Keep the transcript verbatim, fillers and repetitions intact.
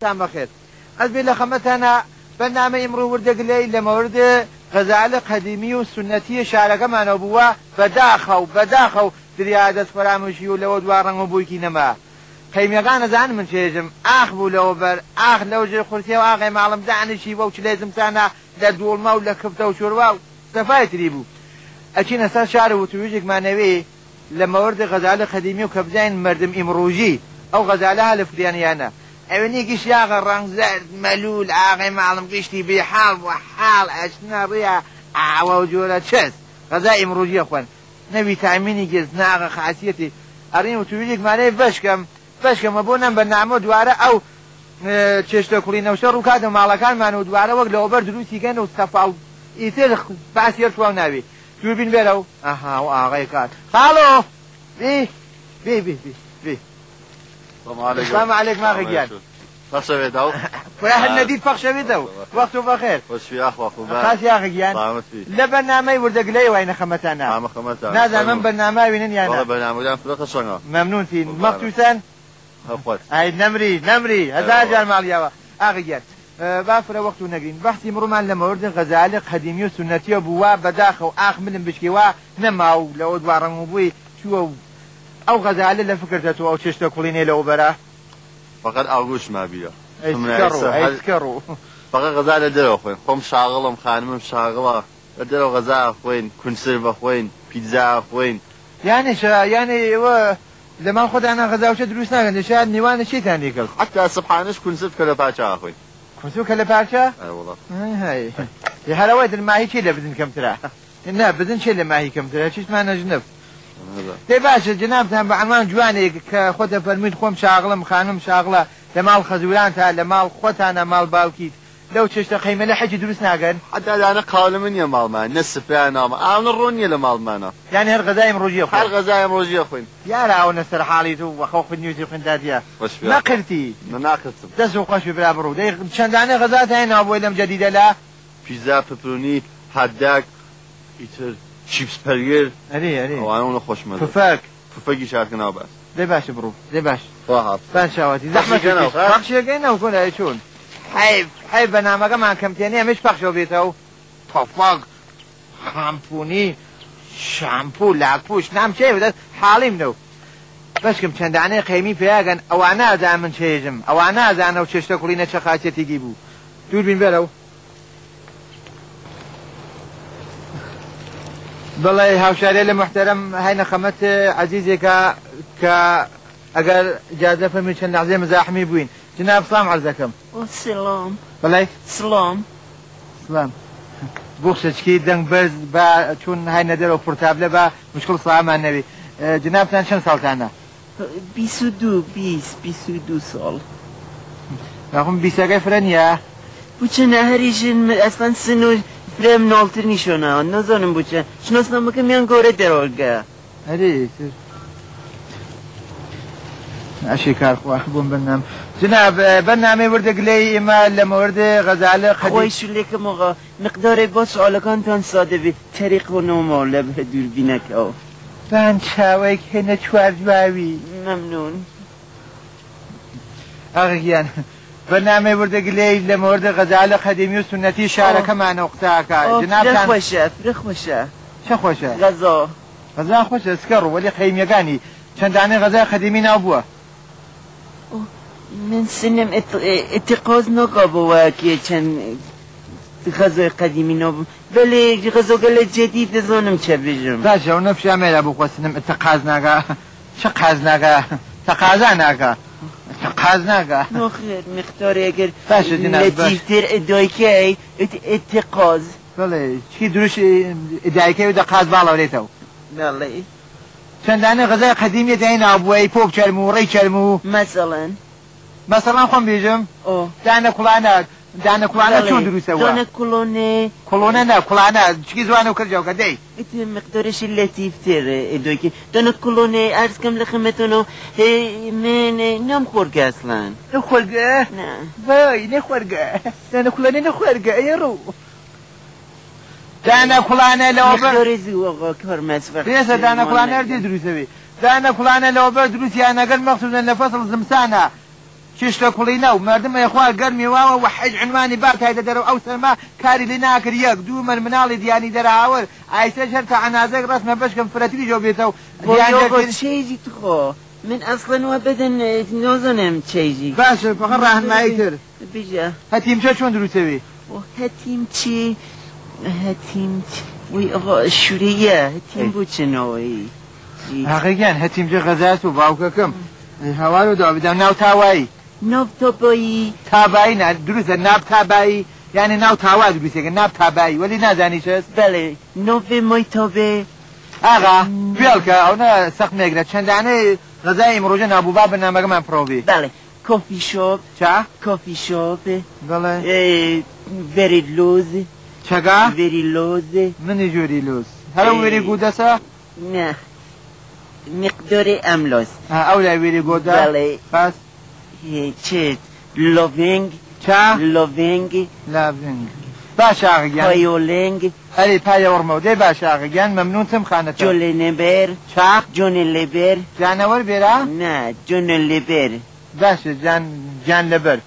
سان بەخێر. ئەز بێ لە خەمەتانا بەرنامەی ئمڕوو وردە گلەی لە مەوەردێ غەزالە قەدیمی و سونەتیە شارەکەمانەوە بووە بەداخەو، بەداخەو دریا دەس فەرامووشی و لەوە دوا ڕەنگ و بوویکی نەما. قەیمیەکان ئەزانن من چێژم، ئاخ بوو لەوە بەر، ئاخ لەو ژێر خورسیەوە ئاغێ ماڵم دانیشی وەو چلێ زمسانا لە دووڵمە و لە کفتە و شۆروا و سەفای تری بوو. ئەچینە سەر شار و وتوویژێکمانەوێ لە مەوەردێ غەزالە قەدیمی و کە بزانین مەردم ئیمڕووژی ئەو غەزالە هەلە فریانیانە. ئەوێنی گیش یاغە ڕەنگ زەرد، مەلوول، ئاغێ ماڵم گشتی بێ حاڵ و حاڵ ئەچنە ڕێیا ئاوە و جۆرە چەس. غەزا ئیمڕووژیە خوەن. نە ڤیتامینی گێز، نە ئاغە خاسیەتی. ئەڕین وتوویژێکمانەوێ بەشکەم. بەشکەمە بۆ نەم بەرنامە دووارە ئەو، ئێ، چێشتە کوڵینە و شەڕ و کاتە ماڵەکانمان و دووارە وەک لەوەبەر دروستی کەن و سەفا و ئیتر خ-، باسی هەر تواو ناوی. دووربین بێرە و، ئەها، و ئاغای کات. خاڵۆ! بی، بی، بی، بی، بی. سلام علیکم. سلام علیکم، ئاغا گیان. پەخشە بێتەو. خویا هەر نەدیت پەخشە بێتەو. وەخت و بەخێر. خۆش بی ئاخوا، خوبە. خاسی ئاغا گیان. سلامەت بی. لە بەرنامەی وردە گلەیەوە ئەینە خەمەتانا. هەمە خەمەتانا. نازانم بەرنامە ئەوینن یا نە. وەڵا بەرنامەگان فرە قەشەنگە. مەمنون تین. قوربانت. مەختوسەن. هەر خوەت. ئای نەمری، نەمری. هەزار جار ماڵیاوە. ئاغا گیان. ئێ، با فرە وەخت و نەگرین. بەحسی ئمڕوومان لە مەوەردێ غەزالە قەدیمی و سونەتیە بووە بەداخەو ئاخ ملم بشکێوا نەما و لەوە دوا ڕەنگ و بووی چووە و ئەو غەزالە لە فکرتە تۆ ئەو چێشتە کوڵینەی لەوەبەرە. فەقەت ئاغووشما بیرە. ئەی سکەڕۆ، ئەی سکەڕۆ. فەقەت غەزا لە دەرەوە خوێن. خۆم شاغڵم، خانمم شاغڵە. لە دەرەوە غەزا خوێن، کونسرڤە خوێن، پیتزا خوێن. یانی شا، یانی ئێوە لە ماڵ خۆتانا غەزا و شە دروست ناکەن، دە شاید میوانە چیتان لێ کەڵ. حەتا سبحانەش کونسرڤ کەلە پاچە ئاخوێن. کونسرڤ کەلە پاچە؟ ئەی وەڵا. ئەی هەی. ئێ هەر ئەوەی دن ماهی چی لە بزن کەمترە؟ نا، بزن چێ لە ماهی کەمترە؟ چشتمان نەژنف. دەی باشە، جنابتان بە عەنوان جوانێک کە خۆتە فەرموویت خۆم شاغڵم، خانم شاغڵە، لە ماڵ خەزوورانتا، لە ماڵ خۆتانا، ماڵ باوکیت، لەو چێشتە قەیمەلە حەجی دروست ناکەن؟ حەتا دانە قاولمن نیە ماڵمان، نە سفرە، نە ئاڵمە، ئاوڵە ڕوون نیە لە ماڵمانا. یانی هەر غەزای ئمڕووژیە خوێن. هەر غەزای ئمڕووژیە خوێن. یارە ئەوە نە سەرحاڵیت و وەخەو خوێن نیوزی خوێن دادیە. نەقرتی. نە ناقرتم. دەس و خۆش بی برا بڕوو. دەی چەندانە غەزات هەیە ناو بۆی لەم جەدیدە لە؟ پیزا، پپرونی، هاتداگ، ئیتر چیپس پەرگر. ئەرێ، ئەرێ. ئەوانە وڵە خۆشمەزە. پفەک. پفەکیش هاتکە ناو باس. دەی باشە بڕوو، دەی باش. خوا حافظ. بان شاواتی. زەحمەت بکەی. پەخشی کەنەوە، خە؟ پەخشی کەنەوە، کۆنە، ئەی چوون. حەیف، حەیف بەنامەکەمان کەمتیە نیە، ئەمیش پەخشەو بێتەو. تۆفەک، خامپونی، شامپو، لاکپوش، نام چێ بدەس، حاڵیم نەو. بەشکم چەندانەی قەیمی پێیاگەن، ئەوانە ئەزان من چێژم، ئەوانە ئەزان ئەو چێشتە کوڵینە چە خاسیەتێکی بوو. دووربین بەرەو. بەڵێ، هاوشارێ لە محتەرەم هاینە خەمەت عەزیزێکا کە ئەگەر ئیجازە فەرمی چەند لەحزەی مزاحمی بووین. جناب سڵام عەرزەکەم. وە سڵام. بەڵێ. سڵام. سڵام. بوخشە چکی دەنگ بەرز با چون هاینە دەرەوە پورتابلە با مشکڵ سڵامان نەوی. ئێ، جنابتان چەند ساڵتانە؟ بیست و دوو، بیست، بیست و دوو ساڵ. ناخۆم بیستەکەی فرە نییە؟ بچنە هەریشن ئەسڵەن سن و فرە مناڵتر نیشۆنە. نەزانم بچە. شناسنامەکەمیان گۆرە دەرەوەگە. ئەرێ، ئیتر. ئەشێ کار خوا بۆم بەرنامە. جناب، ئێ، بەرنامەی وردە گلەی ئێمە لە مەوەردێ غەزالە قەدی- خوای شولێکم ئاغا، مقدارێ با سوالەکانتان سادە بێ، تەریق و نۆمۆ لە بە دووربینەکەوە. بان چاوەیک هێنە چوار جواوی. مەمنون. ئاغا گیان، بەرنامەی وردە گلەی لە مەوەردێ غەزالە قەدیمی و سونەتی شارەکەمانە قوتاکە. ئۆ، جنابتان فرە خوەشە، فرە خوەشە. چە خوەشە؟ غەزا. غەزا خوەشە، سکەڕ، وەلی قەیمیەکانی چەندانەی غەزای قەدیمی ناو بووە. ئۆ، من سنم ئت-، ئتقاز ناکا بۆ وەکی چەند غەزای قەدیمی ناو بوو. بەڵێ، غەزاگەلێ جەدید دەزانم چە بژم. باشە، ئەو نەفشە ئەمەیە بۆ خۆ سنم ئتقاز ناکا. چە قاز ناکا؟ تەقازا ناکا. تەقاز ناکا. نەخێر، مقدارێ ئەگەر باشە، جناب، باش. لەتیفتر ئدایکەی، ئت-، ئتقاز. بەڵێ، چی دروش، ئدایکەی و دەقاز باڵەورێتەو. بەڵێ. چەندانە غەزای قەدیمیە دەینا بووە، ئەی پۆک چەرموو، ڕێی چەرموو. مەسەڵەن. مەسەڵەن خۆم بیژم. ئۆ. دانە کوڵانە، دانە کوڵانە بەڵێ. چۆن دروستە وە؟ دانە کوڵۆنێ. کوڵۆنە نە، کوڵانە، چکی زوانە و کەرجەوکە، دەی. ئیتر مقدارێشی لەتیفتر، ئێ، دۆکی. دانە کوڵۆنێ، عەرز کەم لە خەمەتۆنۆ، هێ، مێنێ، نام خۆرگە ئەسڵەن. نە خۆرگە؟ نە. وای، نە خۆرگە. دانە کوڵۆنێ نە خۆرگە، ئەی ڕوو. دانە کوڵانە لەوە بەر. مقدارێ زوو ئاغا، کار مەسوەخ. پێسە دانە کوڵانە هەر دێ دروستە بێ. دانە کوڵانە لەوە بەر دروستیان ئەگەر مەخسوسەن لە فەسڵ زمسانە. چشتە کوڵینەو، مەردم ئەی خوار گەرمی واوە وە حیج عونوانی با تایدە دەرەو ئەو سەرما کاری لی ناکرد یەک دوو مەر مناڵی دیانی دەرە هاوەر ئایسرەش هەر تا عەنازەک ڕەسمە بەشکم فرەتری جەو بێتەو. بۆ دیان یۆگۆ دەکرد. چێژی توخۆ. من ئەسڵەن وە بەدەن، ئێ، نۆزەنێم چێژی. باشە، فەقەت ڕاهنمایی تر. بژە. هەتیمچە چۆن دروسەوی؟ وە هەتیمچی، هەتیمچ-، وی ئەغا شورەیە، هەتیم ئەی. بوچنەوەی. ئاغا گیان، هەتیمچە غەزاس و باوکەکەم. ئەی هەوار و داویدا ناو تاوایی. ناو تابایی. تابایی نا، دروستە، ناب تابایی، یعنی ناو تاوا دروستە، ناب تابایی، وەلی نازانی چەس؟ بەڵێ، ناو مای تابێ. ئاغا، گوێڵکە، ئەونە سەخت مێگرە، چەندانەی غەزای ئیمڕۆژە ناو بوبا بەرنامەگەمان پڕۆڤی. بەڵێ، کۆفی شۆپ. چا؟ کۆفی شۆپ. بەڵێ. ئێ، وێری لۆز. چەگا؟ وێری لۆز. منیش وێری لۆز. هەرە ئێ. وێری گودەسە؟ نه. مقدار ئەملۆس. ها، ئەو لای وێری گۆدە؟ بەڵێ. بەس. هێ، چێت؟ لۆڤێنگ. چا؟ لۆڤێنگ. لۆڤێنگ. باشە ئاغا گیان. پایۆلێنگ. ئەرێ، پایۆڕمەو. دێ باشە ئاغا گیان، مەمنونتم خانەتە. جۆلێنێبێر. چا؟ جۆنێلێبێر. جانەوەر بێرا؟ نە، جۆنێلێبێر. باشە، جان، جان لەبەر.